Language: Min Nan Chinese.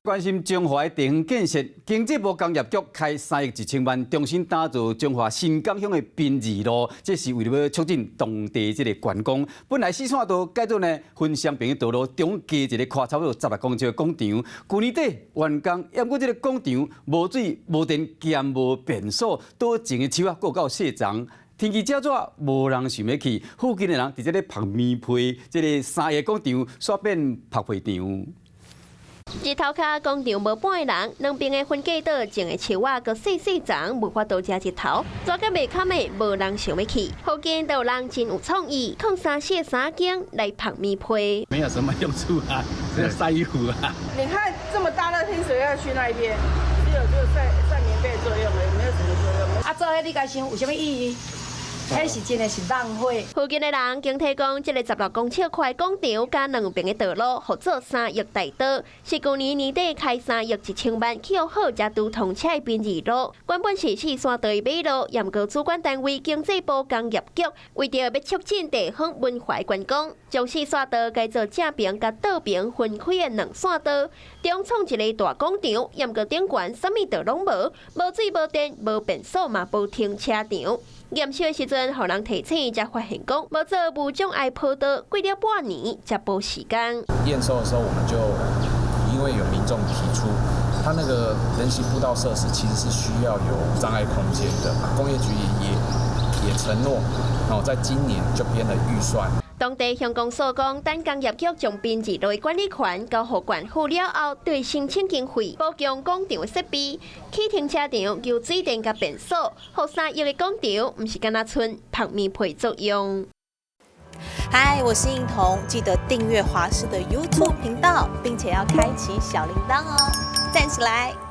關心彰化的地方建設，經濟部工業局開3億1千萬，重新打造彰化新港鄉的檳二路，這是為著欲促進當地這個觀光。本來四線道改做呢分雙爿的道路，中加一個寬差不多16公尺的廣場。舊年底完工，毋過這個廣場無水、無電兼無便所，倒種的樹仔閣有夠細叢。天氣遮熱，無人想欲去。附近的人佇這咧曝棉被，這個3億廣場煞變曝被場。日頭跤廣場無半個人，兩邊的分隔島種的樹仔閣細細叢，無法度遮日頭，熱甲袂堪的，無人想欲去。附近都有人真有創意，囥三四個衫仔來曝棉被。沒有什麼用處啊，只有曬衣服啊。你看這麼大熱天，誰要去那邊？只有就曬曬棉被作用，也沒有什麼作用。啊，做彼你共想有啥物意義？彼是真的是浪費。附近的人經提供這個16公尺寬廣場佮兩邊的道路，合做3億大道，是舊年年底開3億1千萬去予好才拄通車的檳二路。原本是四線道的馬路，毋過主管單位經濟部工業局為著欲促進地方文化觀光，將四線道改做正爿佮倒爿分開的兩線道，中創一個大廣場，毋過頂懸啥物都攏無，無水無電無便所嘛無停車場。驗收的時陣，予人提醒，才發現講無做無障礙坡道，過了半年才無時間。驗收的時候，我們就因為有民眾提出，他那個人行步道設施其實是需要有障礙空間的，工業局也承諾，哦，在今年就編了預算。當地鄉公所講，等工業局將檳二路的管理權交予縣府了後，對申請經費補強廣場的設備、起停車場、供水電佮便所，予3億的廣場，毋是干焦賰曝棉被作用。嗨，我是應彤，記得訂閱華視的 YouTube 頻道，並且要開啟小鈴鐺哦，讚起來！